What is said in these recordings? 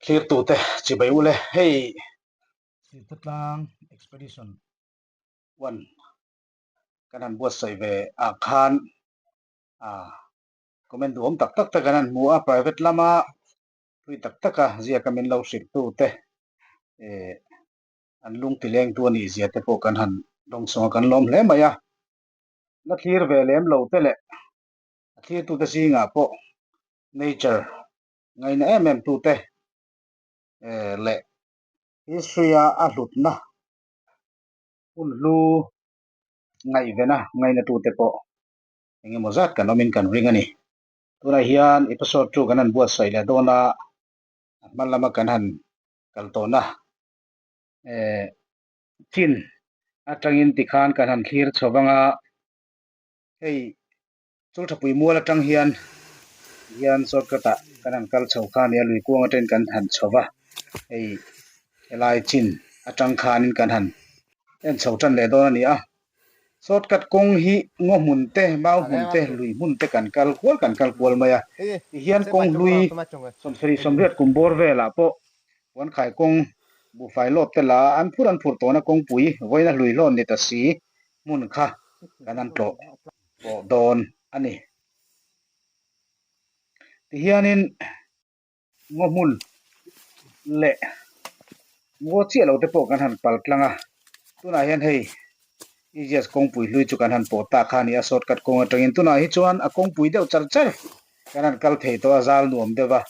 Thlirtute chibai u le, hei Sirtatlang Expedition one kan han buatsaih ve ah khan comment duhawm tak tak te kan han hmu a, private lama thui tak taka ziaka min lo hrilhtu te an lung tilengtu a nih zia te pawh kan han dawngsawng a, kan lawm hle mai a. La thlir ve lem lo te leh a thlirtute zingah pawh nature ngaina em em tute leh history-a a hlutna hun hlu ngaihvena ngainatute pawh eng emaw zat kan awmin kan ring a ni. Tunah hian episode chu kan han buatsaih leh dawn a, a hma lama kan han kal tawhna chin atangin tikhan kan han thlir chho vang a, hei Chulthapui mual atang hian hian shortcut ah kan han kal chho kha a nia lui kuang atangin kan han chho va hei helai chin atang khanin kan han en chho tan leh dawn a ni a shortcut kawng hi ngaw hmun te mau hmun te lui hmun te kan kal kual kan kal kual mai a tihian kawng hlui sawmsarih sawmriat kum bawr velah pawh puankhai kawng buhfai lawt te la an phur an phur tawhna kawngpui vawiina hlui hlawn ni ta si hmun kha kan han tlawh pawh dawn a ni. Tihianin ngaw hmun leh ngaw chiah lo te pawh kan han pal tlang a, tunah hian hei EGS kawngpui hlui chu kan han pawh ta kha a ni a, shortcut kawng atangin tunah hi chuan a kawngpui deuh char char kan han kal thei tawh a, zal nuam deuh a,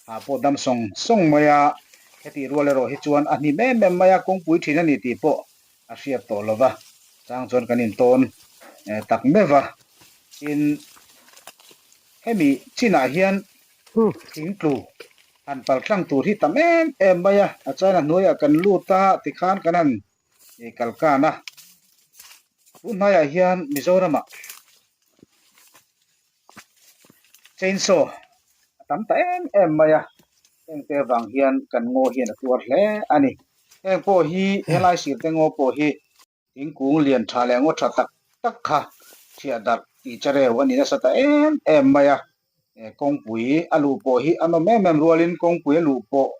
hah pawh dam sawng sawng mai a, hetih rual erawh hi chuan a hnim em em mai a, kawngpui thin a ni tih pawh a hriat tawh lo va, chang chuan kan intawn tak meuh va, tin hemi chinah hian thingtlu han pal tlang tur hi tam em em mai a, a chuan a hnuaiah kan lut a tikhan kan han kalkan a, tun hnaiah hian Mizoramah chainsaw a tam ta em em mai a, hengte avang hian kan ngaw hian a tuar hle a ni. Heng pawh hi helai sirte ngaw pawh hi thingkung lian tha leh ngaw tha tak tak kha thiah darh tih chareu a ni nasa ta em em mai a, kawngpui a luh pawh hi a nawm em em rualin kawngpui a luh pawh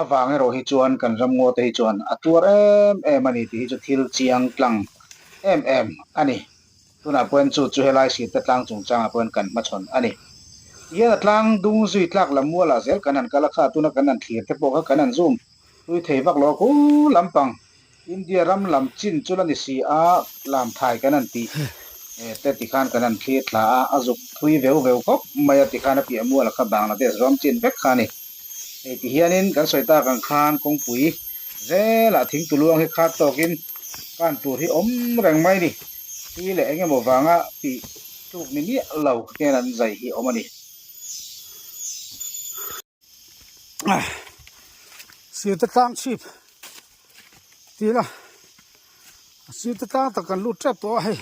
Avang erawh hi chuan kan ramngaw te hi chuan a tuar em em a ni tih hi chu thil chiang tlang em em a ni. Tunah pawhin chu chu helai sirte tlang chungchangah pawhin kan hmachhawn a ni. Tihian a tlang dung zui tlak lam mualah zel kan han kal a kha tuna kan han thlir te pawh kha kan han zoom tui thei vak lo a khu lampang India ram lam chin chu la ni si a, lam thai kan han tih te tikhan kan han thlir thla a, a zuk thui veu veu khawp mai a tikhan a piah mual a kha Bangladesh ram chin vek kha a ni. Hei ti hianin kan sawi tak ang khan kawngpui zelah thingtu luang hi khat tawkin kan tur hi awm reng mai ni. Thli leh eng emaw vanga tih tluk ni miah lo hian an zai hi awm a ni. Sirte tlang chhip tih ila a sirte tlang tak kan lut tep tawh a hei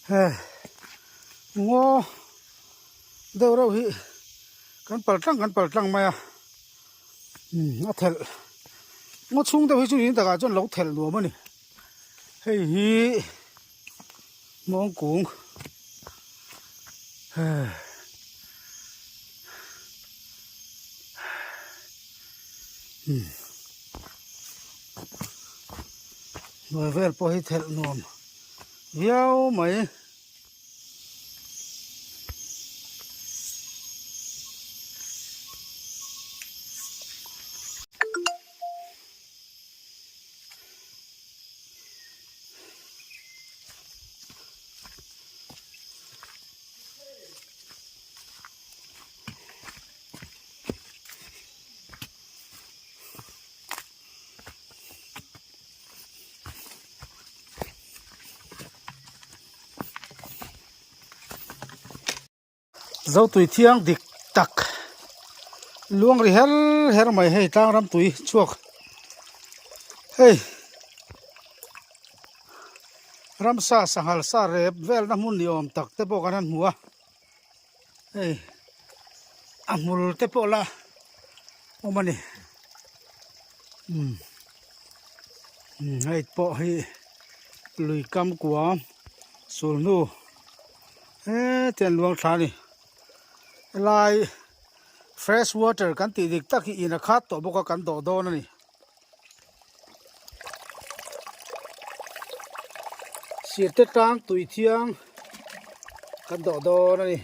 he ngaw deuh reuh hi kan pal tlang kan pal tlang mai a umm a thelh ngaw chhung deuh hi chu in takah chuan lo thelh nuam a ni hei hi mawngkung Hnuai vel pawh hi thelh nuam viau mai. Zotui thiang dik tak luang ri her her mai hei tlang ram tui chhuak hei ramsa sanghal sa rep velna hmun ni awm tak te pawh kan han hmu a hei a hmul te pawh la awm a ni umm hei pawh hi lui kam kuam sulhnu. Hetiang luang thla a ni helai Fresh water kan tih dik tak hi in a khat tawh bawk a kan dawh dawn a ni. Sirte tlang tui thiang kan dawh dawn a ni.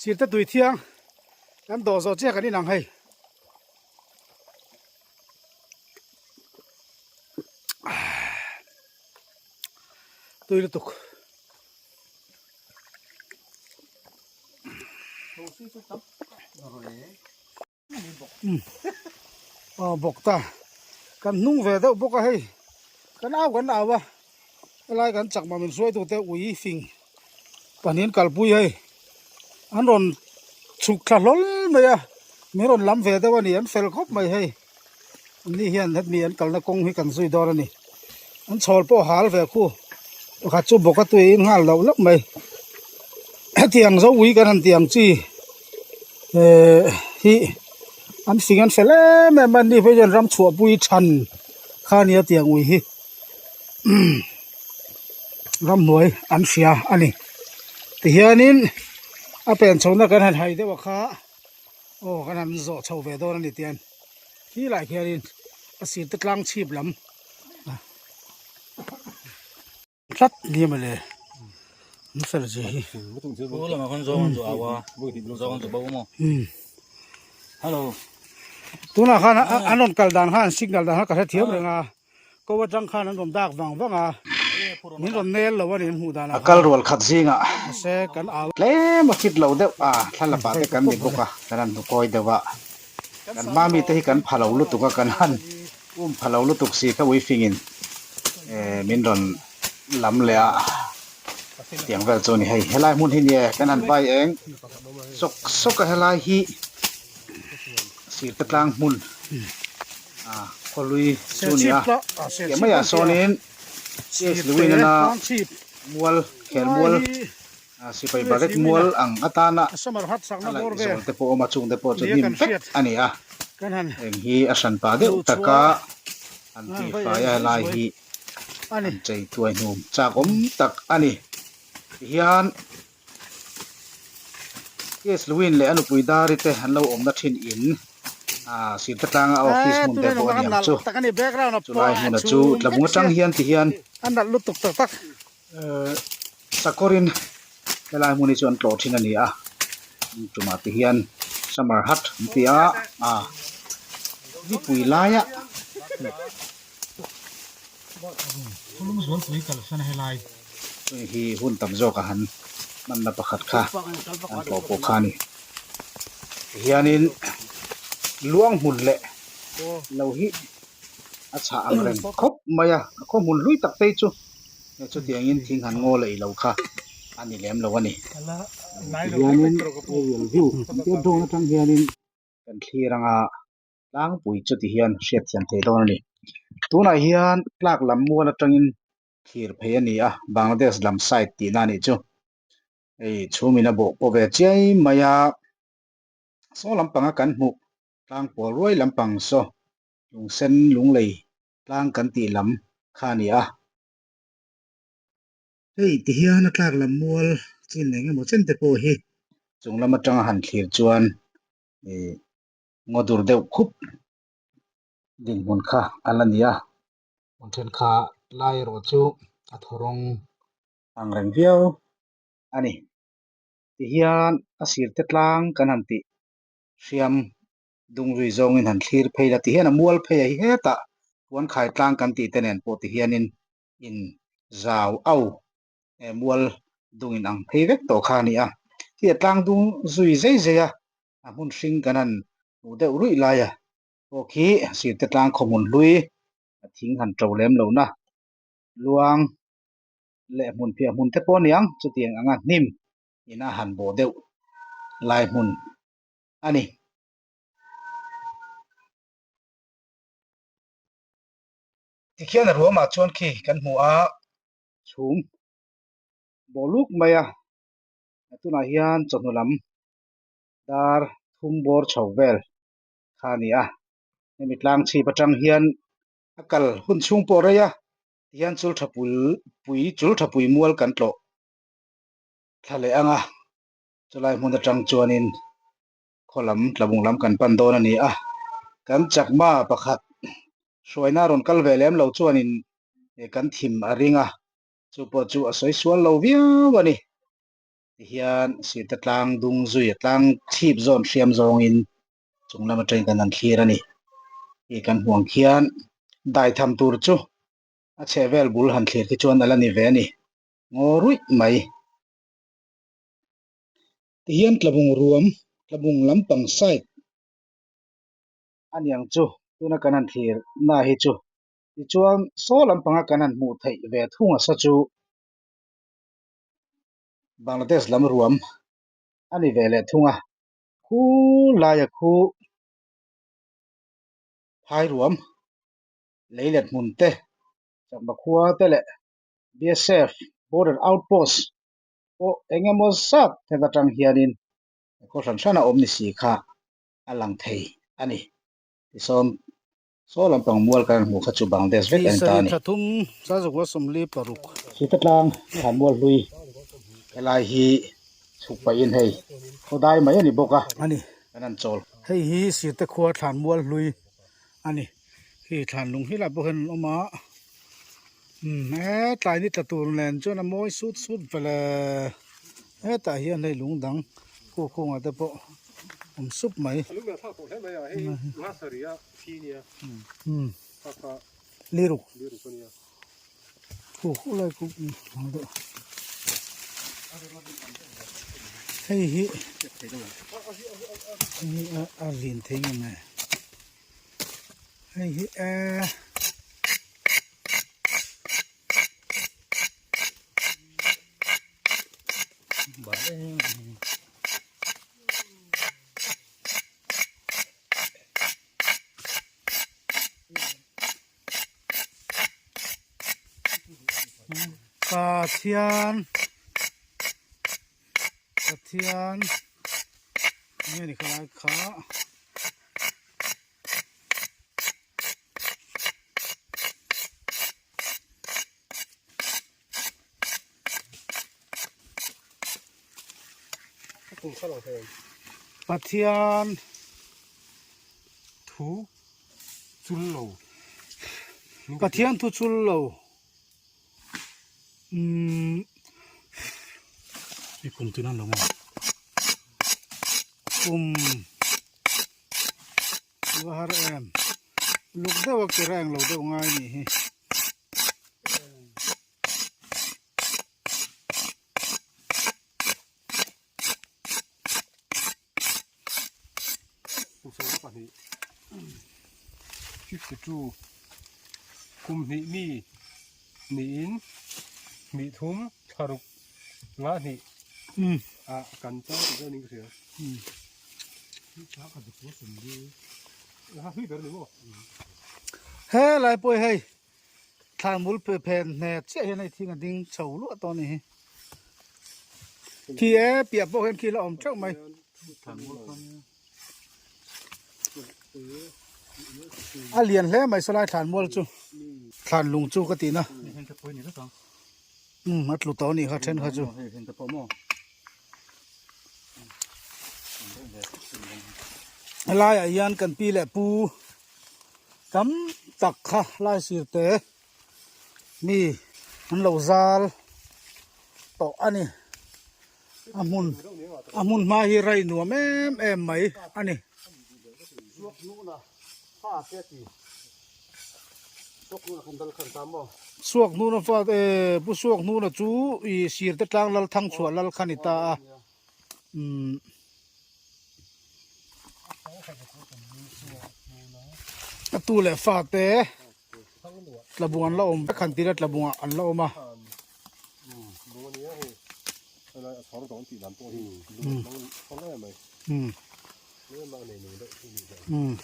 Sirte tui thiang kan dawh zawh chiah kan inang hei. Tui lutuk. Aw bawk ta kan hnung ve deuh bawk a hei kan au kan au a helai kan chakma min hruai tute ui fing pahnih an kalpui hei an rawn chhuk thla hlawl mai a min rawn lam ve deuh a ni an fel khawp mai hei anni hian hemi an kalna kawng hi kan zui dawn a ni an chhawl pawh hal ve khu pakhat chu bawk a tui a in nghal loh loh mai hetiang zo ui kan han tih ang chi ehh hi an fing an fel em em a ni phei chuan ram chhuah pui than kha a nia tiang ui hi ramhnuai an hria a ni tihianin a pen chhohna kan han hai deuh a kha. Aw kan han zawh chho ve dawn a ni tian khi lai khianin a sir te tlang chhip lam tlat ni a mawle an fel zia hi. Tunah khan an rawn kal dan khan signal dan kha ka hrethiam reng a. Ko atang khan an rawn dak vang vang a, min rawn nel lo a ni an hmuh danah A kal rual khat zingah mahse kan au. Tlem a fit lo deuh a, thlalapah te kan ni bawk a, kan han hnukawi deuh a, kan hma mite hi kan pha lo lutuk a, kan han um pha lo lutuk si kha uifingin min rawn lam leh a, tiang vel chu a ni hei. Helai hmun hi nia kan han vai eng sawk sawk a helai hi sirte tlang hmun. Ah khawlui chu a ni a tih maiah sawnin CS Luwinana mual khel mual ah sipai barek mual ang atana a laih zawl te pawh a awm a chung te pawh chu hnim vek a ni a heng hi a hran pah deuh taka an tihfai a helai hi an chei tuai hnum chak awm tak a ni tihian. Case Lewin leh a nupui Dari te an lo awmna thin in ah Sirte tlanga a office hmun te pawh a ni ang chu. Chulai hmuna chu tlabung atang hian ti hian sakawrin helai hmun hi chu an tlawh thin a ni a, tumah ti hian summer hut an ti a, ah nipui laia. Hei hi hun tam zawk a han hmanna pakhat kha an tlawh pawh kha a ni. Tihianin luang hmun leh lo hi a chhah ang reng khawp mai a, a khaw hmun hlui tak te chu chutiangin thing han ngaw leh ilo kha a ni lem lo a ni. Tihianin aerial view kan tir dawn atang hianin kan thlir anga tlangpui chu tihian hriatthiam thei dawn a ni. Tunah hian tlak lam mual atangin thlir phei a ni a, Bangladesh lam side tihna a nih chu. Hei chhumin a bawh pawh ve chiai mai a, saw lampanga kan hmuh tlang pawl ruai lampang saw lungsen lunglei tlang kan tih lam kha a ni a. Hei ti hian a tlak lam mual chin eng emaw chen te pawh hi chung lam atanga han thlir chuan ih ngaw dur deuh khup dinhmun kha a la ni a. Hmun thenkha lai erawh chu a thaw rawng ang reng viau a ni. Tihian a sir te tlang kan han tih hriam dung zui zawngin han thlir phei la tihian a mual phei a hi hetah puankhai tlang kan tih te nen pawh tihianin in zau au mual dungin ang phei vek tawh kha a ni a. Khi a tlang dung zui zei zei a, a hmun hring kan han hmuh deuh ruih lai a pawh khi sirte tlang khawhmun hlui a thing han to lem lo na luang leh hmun piah hmun te pawh a niang chutiang anga hnim ina han bawh deuh lai hmun a ni. Tikhian a ruamah chuan khi kan hmu a chhum bawh luk mai a, tunah hian chawhnu lam dar thum bawr chho vel kha a ni a, hemi tlang chhip atang hian a kal hun chhung pawh rei a tihian chul tha pul pui chul tha pui mual kan tlawh thla leh ang a, chulai hmun atang chuanin khaw lam tlabung lam kan pan dawn a ni a, kan chakma pakhat hruaina rawn kal ve lem lo chuanin kan thim a ring a, chu pawh chu a sawi sual lo viau a ni. Tihian sirte tlang dung zui a tlang chhip zawn hriam zawngin chung lam atangin kan han thlir a ni. Hei kan hmuh ang khian daitham tur chu a chhehvel bul han thlir khi chuan a la ni ve a ni ngaw ruih mai. Tihian tlabung ruam tlabung lampang side a niang chu tuna kan han thlir na hi chu tichuan saw lampanga kan han hmuh theih ve thung a sa chu Bangladesh lam ruam a ni ve leh thung a, khu laia khu phai ruam lei let hmun te chakma khua te leh BSF border outpost pawh eng emaw zat heta tang hianin khaw hran hran a awm ni si kha a lang thei a ni. Tisawn saw lampang mual kan hmuh kha chu Bangladesh vek a ni ta a ni. Sita tlang thlan mual hlui helai hi chhuk pahin hei khaw dai mai a ni bawk a kan han chawl. Hei hi Sirte khua thlan mual hlui a ni. Khi thlan lung hi lai pawh hian an awm a umm he tlai ni tla tur nen chuan a mawi sut sut vele hetah hian hei lung dang khuh khungah te pawh awm sup mai umm liruk khuh khuh lai khuh ang deuh hei hi hei hi a rin thei ngem e. Hei hi eh Pathian Pathian nge ni khalai kha. Pathian thu chul lo Pathian thu chul lo umm kum tun an lo maw kum. Va har em luk deuh a ke reng lo deuh ngai nih hi. Kum hnih mi niin hnih thum thlaruk nga hnih ah kan chang tih dawn in ka hria. He lai pawh hi hei thlan bul phen hne chiah hian hei thing a ding chho luah tawh a ni hi khi e piah pawh hian khi la awm teuh mai a lian hle mai sawlai thlan mual chu thlan lung chu ka tih na umm a tlu tawh a nih kha then kha chu. Helaiah hian kan pi leh pu tam tak kha lai sir te mi an lo zal tawh a ni a hmun a hmun hma hi rai nuam em em mai a ni. Suak hnuna fa eh pu suak hnuna chu ih sir te tlang lal thang chhuah lal kha ni ta a. Umm. A tu leh fa te tlabung an la awm vek han tira tlabung ah an la awm a. Umm. Umm.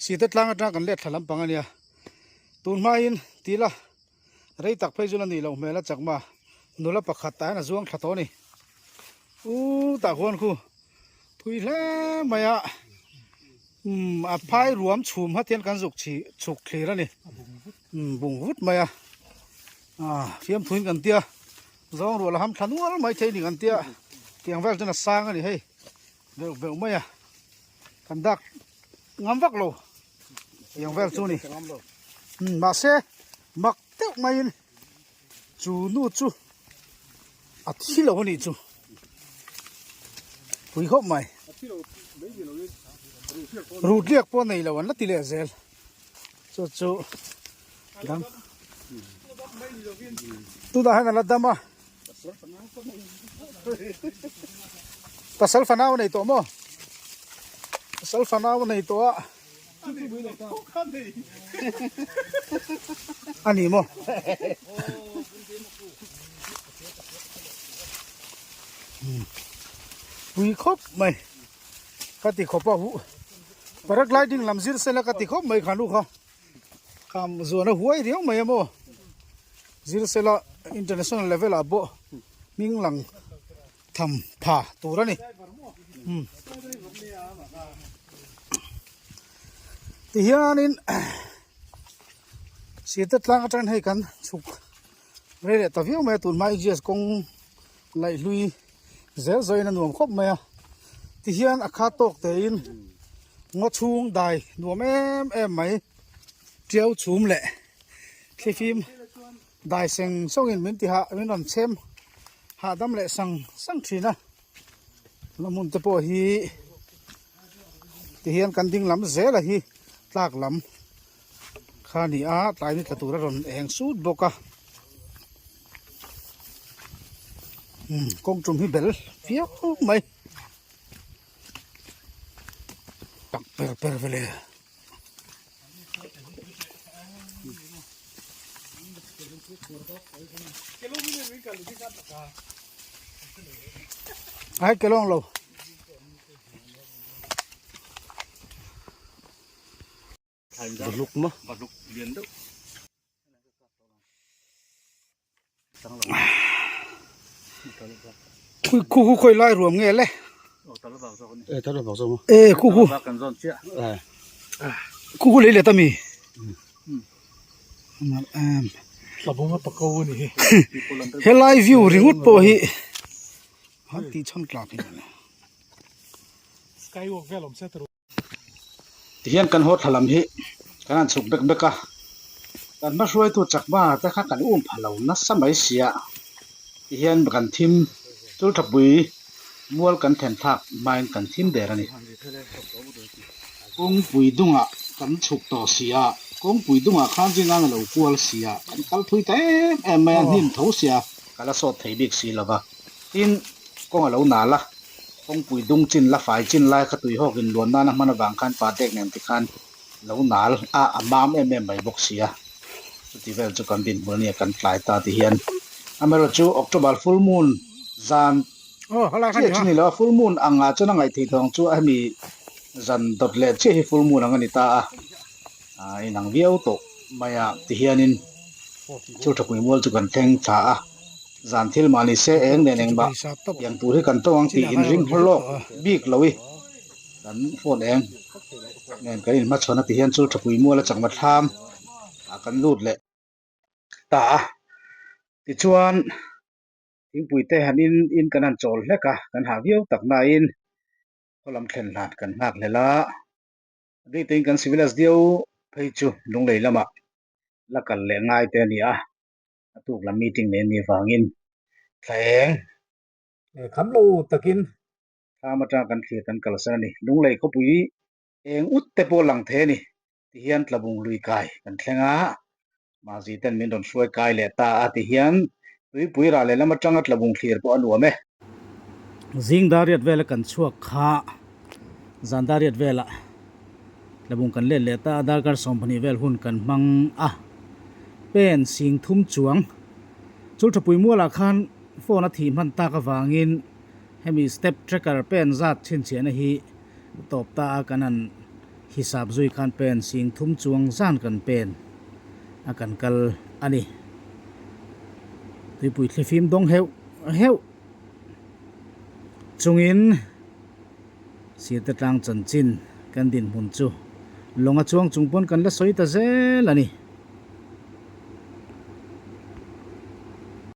Site tlang atang kan let thla lampang a nia tun hmain tila rei tak phei chu la nih loh hmel a chakma nula pakhat tah hian a zuang thla tawh a ni u tah khuan khu thui hle mai a umm a phai ruam chhum hat hian kan zuk chhi chhuk thlir a ni. Umm bung vut mai a ah fiamthuin kan tia zawng ruah la ham thla nual mai thei ni kan tia tiang vel chuan a sang a ni hei veuh veuh mai a kan dak ngam vak lo tiang vel chu ni umm mahse mak deuh maiin chu nu chu a thi lo a nih chu pui khawp mai rutliak pawh nei lo an la ti leh zel. Chu chu dam tunah hian a la dam a pasal fanau a nei tawh maw pasal fanau a nei tawh a a ni maw pui khawp mai. Ka ti khawp a huh paragliding lam zir sela ka ti khawp mai kha nu kha kham zuan a huai riau mai a maw zir sela international level ah pawh hming lang tham pha tur a ni umm tihianin sirte tlang atangin hei kan chhuk rei leh ta viau mai a tunhma AGS kawng laih hlui zel zawin a nuam khawp mai a tihian a khat tawk tein ngaw chhung dai nuam em em mai tiau chhum leh thlifim dai seng sawngin min ti hah min rawn chhem hahdam leh sang sang thin a la hmun te pawh hi tihian kan ding lam zel a hi tlak lam kha a ni a tlai ni tla tur a rawn eng sut bawk a umm kawng tum hi bel viau mai tak per per vele ai kelawng lo. Valuk maw? Valuk lian deuh. Khu khu khawi lai ruam nge le? E tala bak zawk maw? E khu khu. Kan zawn chiah. Khu khu lei let ami? Tlabung a pako a ni hi. Helai view ringawt pawh hi han tih chhan tlak hi. Skywalk vel awm se tur. Tihian kan haw thla lam hi kan han chhuk bek bek a, kan hma hruaitu chakma te kha kan um pha lo nasa mai sia, tihian kan thim chul thapui mual kan then thlak hmain kan thim der a ni. Kawngpui dungah kan chhuk tawh sia, kawngpui dungah khan zingan a lo kual sia, kan kal thui ta em em mai a, hnim tho sia ka la sawt thei bik si lova, tin kawng a lo nal a. Kawngpui dung chin la fai chin lai kha tui hawk in luan nana hman avang khan pa tek nen tikhan lo nal a, a mam em em mai bawk si a. Chuti vel chu kan dinhmun a nia kan tlai ta ti hian. Amaherawh chu October full moon zan chiah chu ni lo a, full moon ang ah chuan a ngaih theih tawng chu a hemi zan dawt leh chiah hi full moon ang a ni ta a, a inang viau tawh mai a ti hianin chu thapui mual chu kan thleng thla a. Zan thil mah ni se eng nen engmah pian tur hi kan tawng ang tih inring hma lawk bik lo i kan phone eng nen kan inhmachhawn a ti hian chu thapui mual a chakma thlam ah kan lut leh ta a tichuan thingpui te han in in kan han chawl hlek a kan hah viau tak nain khaw lam thlen hlan kan nghak hlel a bik takin kan civil SDO phei chu lunglei lamah la kal leh ngai te a ni a. A tuk lam meeting nei a nih avangin thla eng Kham lo takin thlam atanga kan thlir kan kalsan a ni. Lunglei khawpui eng ut te pawh lang thei a ni. Tihian Tlabung lui kai kan thleng a, mahzi ten min rawn hruai kai leh ta a tihian tuipui rah leh lam atanga Tlabung thlir pawh a nuam e. Zing dariat vela kan chhuak kha zan dariat velah Tlabung kan let leh ta a, darkar 12 vel hun kan hmang a, pen sing thum chuang chulthapui mualah khan phone a thih hman tak avangin hemi step tracker pen zat chhinchhiahna hi tawp ta a kan han hisap zui khan pen sing thum chuang zan kan pen a kan kal a ni. Tuipui thlifim dawng heuh heuh chungin sirte tlang chanchin kan dinhmun chu lawng a chuang chung pawn kan la sawi ta zel a ni.